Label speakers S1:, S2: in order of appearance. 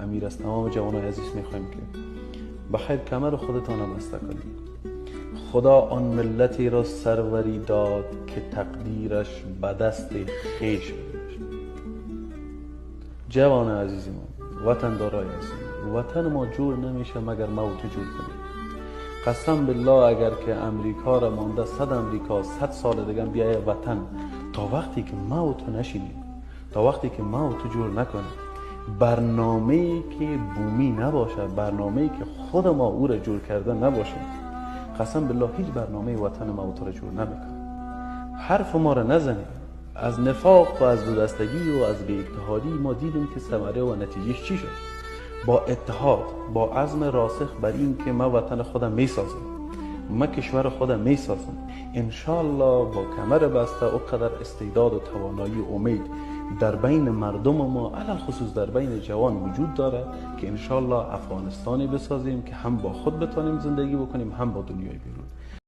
S1: امیر از تمام جوانای عزیز میخوایم که بخیر کمر خودتان بسته کنید. خدا آن ملتی را سروری داد که تقدیرش به دست خویش بود. جوان عزیز ما، وطن دارای عزیز، وطن ما جور نمیشه مگر ما و تو جور کنیم. قسم بالله اگر که امریکا را مانده 100 امریکا 100 سال دیگه بیای وطن، تا وقتی که ما و تو نشینیم، تا وقتی که ما و تو جور نکنیم، برنامه‌ای که بومی نباشه، برنامه‌ای که خود ما او را جور کرده نباشه، قسم بالله هیچ برنامه وطن ما و تو را جور نمیکنه. حرف ما را نزنیم. از نفاق و از دودستگی و از بی‌اتحادی ما دیدیم که ثمره و نتیجهش چی شد. با اتحاد، با عزم راسخ بر این که ما وطن خودم میسازم، ما کشور خودم میسازم، انشالله با کمر بسته او قدر استعداد و توانایی و امید در بین مردم ما، علی الخصوص در بین جوان وجود داره که انشالله افغانستانی بسازیم که هم با خود بتانیم زندگی بکنیم، هم با دنیای بیرون.